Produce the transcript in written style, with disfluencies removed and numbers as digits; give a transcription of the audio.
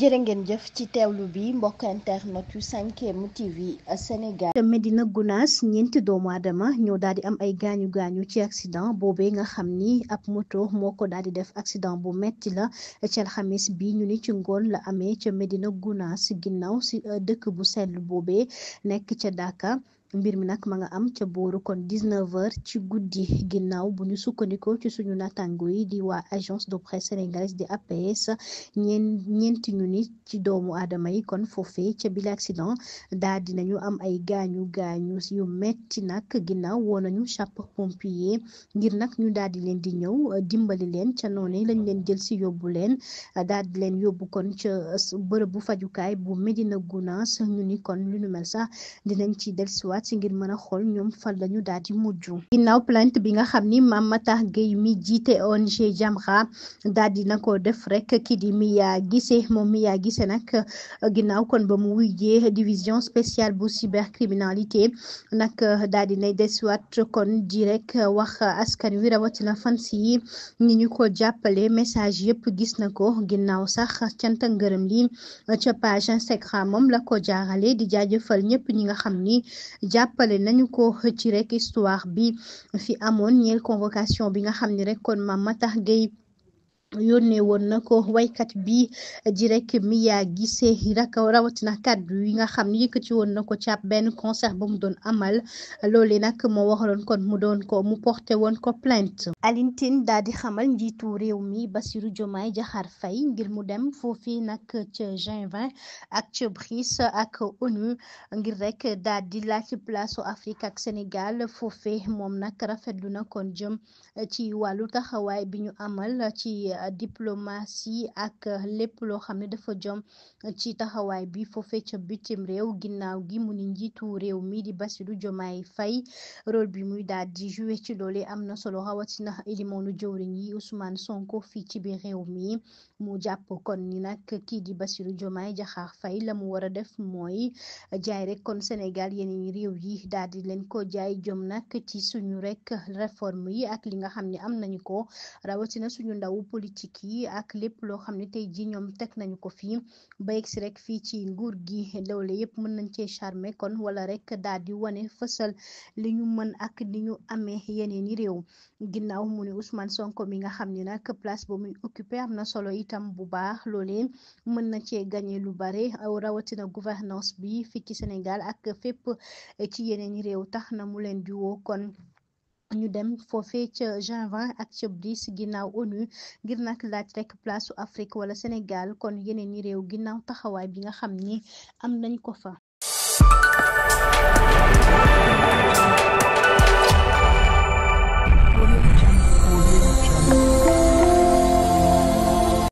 jërë ngeen jëf ci teewlu bi mbokk internet yu 5M TV Sénégal. Medina Gounass ñeenti doomu aadama ñoo daal di am ay gaañu gaañu ci accident boobee nga xam ni ab moto moo ko daal di def accident bu metti la ca alxamis bi ñu ni ci ngoon la amee ca Medina Gounass ginnaaw si dëkk bu sell boobee nekk ca Dakar. mbir mi nag ma nga am ca booru kon 19h ci guddi ginnaaw bu ñu sukkandikoo ci suñu natango yi di waa agence de presse sénégalaise di APS ñeenti ñu ni ci doomu aadama yi kon foofee ca bile accident daal dinañu am ay gaañu gaañu yu metti nag ginnaaw woo nañu sapeur pompier ngir nag ñu daal di leen di ñëw dimbali leen ca noonu lañ leen jël si yóbbu leen daal di leen yóbbu kon ca bërëb bu fajukaay bu Medina Gounass ñu ni kon lu nu mel sax dinañ ci dellusiwaat si ngir mën a xool ñoom fan lañu daal di mujj ginnaaw plainte bi nga xam ni Mame Matar Gueye mi jiite ONG Jamra daal di na ko def rek kii di Mia Guissé moom Mia Guissé nag ginnaaw kon ba mu wujjee division spéciale bu cybercriminalité nag daal di nay dellusiwaat kon di rek wax askan wi rawatina fans yi ñi ñu ko jàppale message yëpp gis na ko ginnaaw sax cant ak ngërëm li ca page Instagram moom la ko jaarale di jaajëfal ñëpp ñi nga xam ni jàppale nañu ko ci rek histoire bi fi amoon ñeel convocation bi nga xam ni rek kon Mame Matar Gueye yónnee woon na ko waykat bi di rek Mia Guissé rawatina kàddu yi nga xam ni yëkkati woon na ko ci benn concert ba mu doon amal loolee nag moo waxaloon kon mu porté woon ko plainte. Alioune Tine daal di xamal njiitu réew mi Bassirou Diomaye Diakhar Faye ngir mu dem foofii nag ca G20 ak ca BRICS ak ONU ngir rek daal di laaj place Afrique ak Sénégal foofee moom nag rafetlu na kon jëm ci wàllu taxawaay bi ñu amal ci. Diplomatie ak lépp loo xam ne dafa jom ci taxawaay bi foofee ca bitim réew ginnaaw gi mu ni njiitu réew mi di Bassirou Diomaye Faye rôle bi muy daal di joué ci loole am na solo rawatina ilimoonu jëwriñ yi Ousmane Sonko fii ci biir réew mi mu jàpp kon ni nag kii di Bassirou Diomaye Diakhar Faye la mu war a def mooy jaay rek kon Sénégal yeneen réew yi daal di leen ko jaay jom nag ci suñu rek réforme yi ak li nga xam ne am nañu ko rawatina suñu ndawu politique yi ak lépp loo xam ne tey ji ñoom teg nañu ko fii ba yegg si rek fii ci nguur gi loole yëpp mën nañ cee charmer kon wala rek daal di wane fësal li ñu mën ak ni ñu amee yeneen i réew ginnaaw mu ne Ousmane Sonko mi nga xam ne nag place ba muy occupé am na solo itam bu baax loole mën na cee gagné lu bare rawatina gouvernance bi fii ci Sénégal ak fépp ci yeneen i réew tax na mu leen di woo kon ñu dem foofee ca G20 ak ca BRICS ginnaaw ONU ngir nag laaj rek place su Afrique wala Sénégal kon yeneen i réew ginnaaw taxawaay bi nga xam ni am nañ ko fa.